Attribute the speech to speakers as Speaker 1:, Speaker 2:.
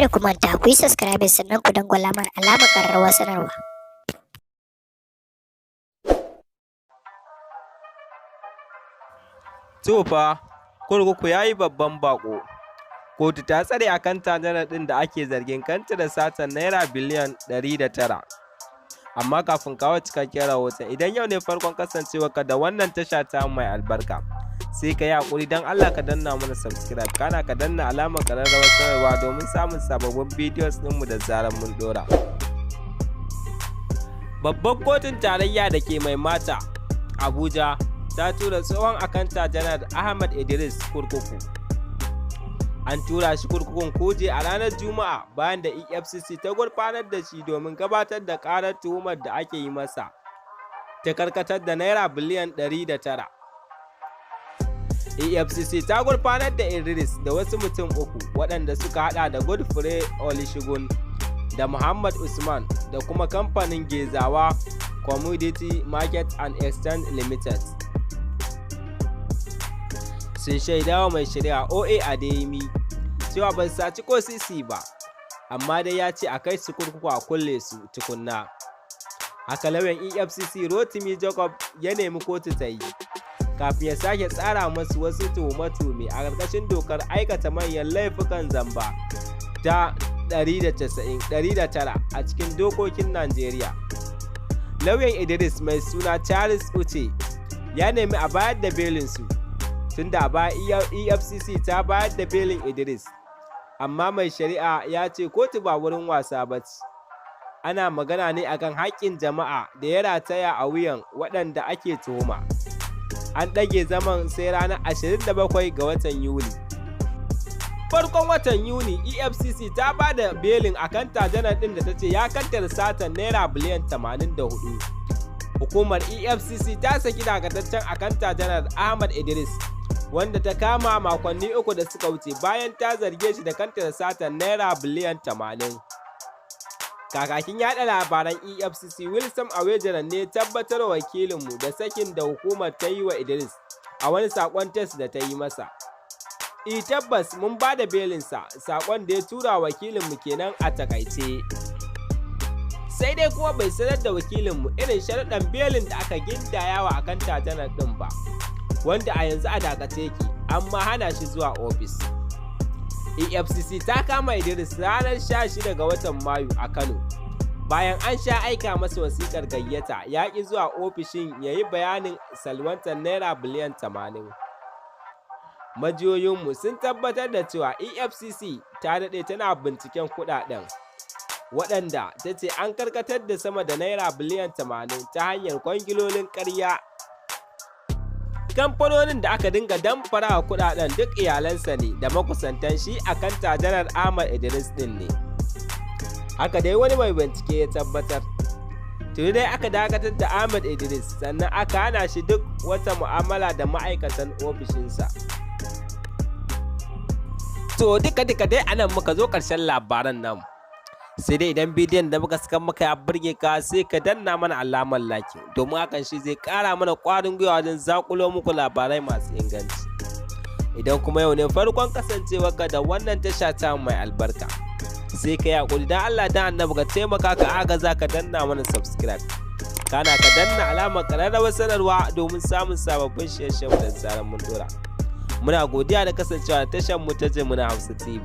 Speaker 1: Kada ku manta ku yi subscribe sannan ku dangwala mana alamar ƙararrawar sanarwa.
Speaker 2: To fa, kurkuku ya yi babban baƙo. Kotu ta tsare akanta janar ɗin da ake zargin kanta da satar Naira biliyan 109. Amma kafin kawo cikakken rahoton, idan yau ne farkon kasancewarka da wannan tasha ta mai albarka, sai ka yi haƙuri don Allah ka danna mana subscribe, kana ka danna alamar ƙararrawar sanarwa domin samun sababbin bidiyos ɗinmu da zarar mun ɗora. Babbar kotun tarayya da ke Maimata, Abuja, ta tura tsohon akanta janar Ahmad Idris kurkuku. An tura shi kurkukun Kuje a ranar Juma'a bayan da EFCC ta gurfanar da shi domin gabatar da karar tuhumar da ake yi masa ta karkatar da Naira biliyan 109. EFCC ta gurfanar da Idris da wasu mutum uku waɗanda suka hada da Godfrey Olusegun da Muhammad Usman da kuma kamfanin Gezawa Commodity Market and Exchange Limited. Sun shaidawa mai shari'a OA Adeyemi cewa ban saci ko sisi ba, amma dai ya ce a kai su kurkuku a kulle su tukunna. Haka lauyan EFCC Rotimi Jacob ya nemi kotu ta yi, kafin ya sake tsara masu wasu tuhume-tuhume a ƙarƙashin dokar aikata manyan laifukan zamba ta 109 a cikin dokokin Najeriya. Lauyan Idris mai suna Charles Uche ya nemi a bayar da belinsu. Tunda a baya EFCC ta bayar da belin Idris, amma mai shari'a ya ce kotu ba wurin wasa ba ce. Ana magana ne akan haƙƙin jama'a da ya rataya a wuyan waɗanda ake tuhuma. An ɗage zaman sai ranar 27 ga watan Yuli. Farkon watan Yuni, EFCC ta ba da belin akanta janar ɗin da ta ce ya kantar satan Naira biliyan 84. Hukumar EFCC ta saki dakataccen akanta janar Ahmad Idris, wanda ta kama makonni 3 da suka wuce bayan ta zarge shi da kantar satan Naira biliyan 80. Kakakin yada labaran EFCC Wilson Awejiran ne tabbatar wakilinmu da sakin da hukumar ta yi wa Idris a wani sakon test da ta yi masa. E tabbas mun ba da belinsa, sakon da ya tura wakilinmu kenan a takaice. Sai dai kuma bai sanar da wakilinmu irin sharuɗan belin da aka gindaya wa akanta janar ɗin ba, wanda a yanzu a dakace yake, amma hana shi zuwa ofis. EFCC ta kama Idris ranar 16 ga watan Mayu a Kano. Bayan an sha aika masa wasikar gayyata, ya ƙi zuwa ofishin ya yi bayanin salwantar Naira biliyan 80. Majiyoyinmu sun tabbatar da cewa EFCC ta daɗe tana binciken kuɗaɗen, waɗanda ta ce an karkatar da sama da Naira biliyan 80 ta hanyar kwangilolin ƙarya. Kamfanonin da aka dinga damfara kuɗaɗen duk iyalansa ne da makusantan shi akan tajarar Ahmad Idris ɗin ne. Haka dai wani mai bincike ya tabbatar. Tuni dai aka dakatar da Ahmad Idris sannan aka hana shi duk wata mu'amala da ma'aikatan ofishinsa. To duka-duka dai anan muka zo ƙarshen labaran namu. Sai dai idan bidiyon da muka saka maka ya burge ka, sai ka danna mana alamar like, domin hakan shi zai ƙara mana ƙwarin gwiwa wajen zakulo muku labarai masu inganci. Idan kuma yau ne farkon kasancewarka da wannan tasha ta mai albarka, sai ka yi haƙuri dan Allah dan annabi ka taimaka ka agaza ka danna mana subscribe. Kana ka danna alamar ƙararrawar sanarwa domin samun sababbin shirye-shiryen da zarar mun dora. Muna godiya da kasancewa da tashar mu ta Jimina Hausa TV.